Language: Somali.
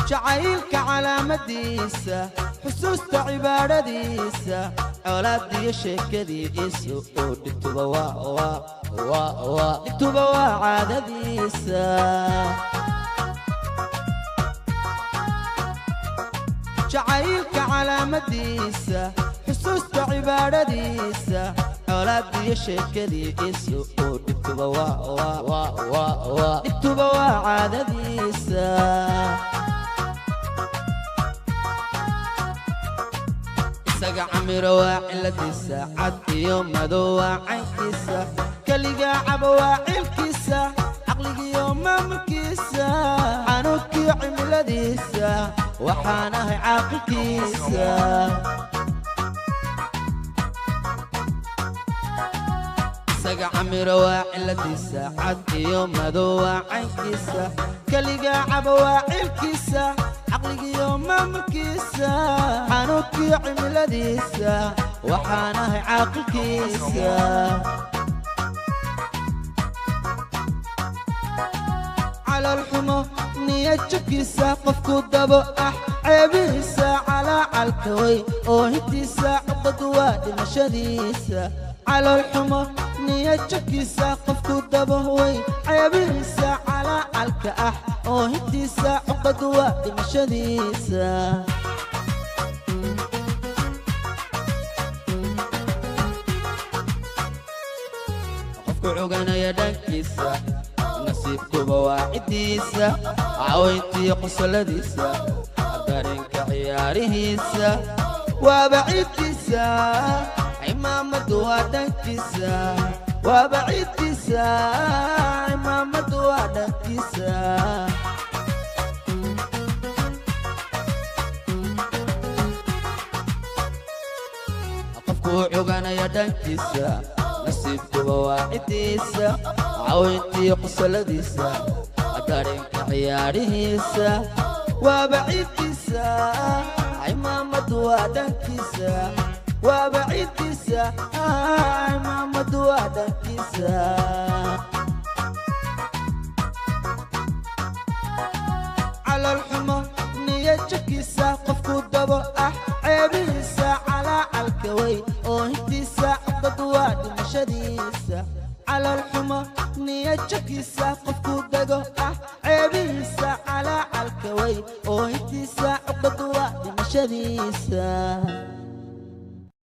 Jacaylka calaamadiisa, xusuusta cibaadhadiisa, colaadiyo sheekadiisu oo dhibtuba waa dhibtuba waa caadadiisa. Jacaylka calaamadiisa, xusuusta cibaadhadiisa, colaadiyo sheekadiisu oo dhibtuba waa dhibtuba waa caadadiisa. Isaga camiro waa ciladiisa, cad iyo madow waa caynkiisa, keligaa cabo waa cilkiisa, caqligiyo maamulkiisa, xanuunkiyo cimiladiisa, waxaan ahay caaqilkiisa. Isaga camiro waa ciladiisa, cad iyo madow waa caynkiisa, keligaa cabo waa cilkiisa, caqligiyo maamulkiisa, xanuunkiyo cimiladiisa, waxaan ahay caaqilkiisa. Caloolxumo niyad jabkiisa, qofku dabo ah ceebihiisa, calaacalka way oohintiisa, cuqadu waa dhimashadiisa. Caloolxumo niyad jabkiisa, qofku dabo way ceebihiisa, calaacalka ah oohintiisa, cuqadu waa dhimashadiisa. Qofku cuganaya dhankiisa, nasiibkuba waa ciddiisa, cawayntiyo qosoladiisa, dareenka ciyaarihiisa, waaba ciidkiisa, cimaamadu waa dhankiisa, waaba ciidkiisa, cimaamadu waa dhankiisa. Qofkuu cuganaya dhankiisa, nasiibkuba waa ciddiisa, cawayntiyo qosoladiisa, dareenka ciyaarihiisa, waaba ciidkiisa, cimaamadu waa dhankiisa, waaba ciidkiisa, cimaamadu waa dhankiisa. Caloolxumo niyad jabkiisa, qofku dabo ah ceebihiisa, calaacalka way oohintiisa, cuqadu waa dhimashadiisa. Caloolxumo niyad jabkiisa, qofku dego ah ceebihiisa, calaacalka way oohintiisa, cuqadu waa dhimashadiisa.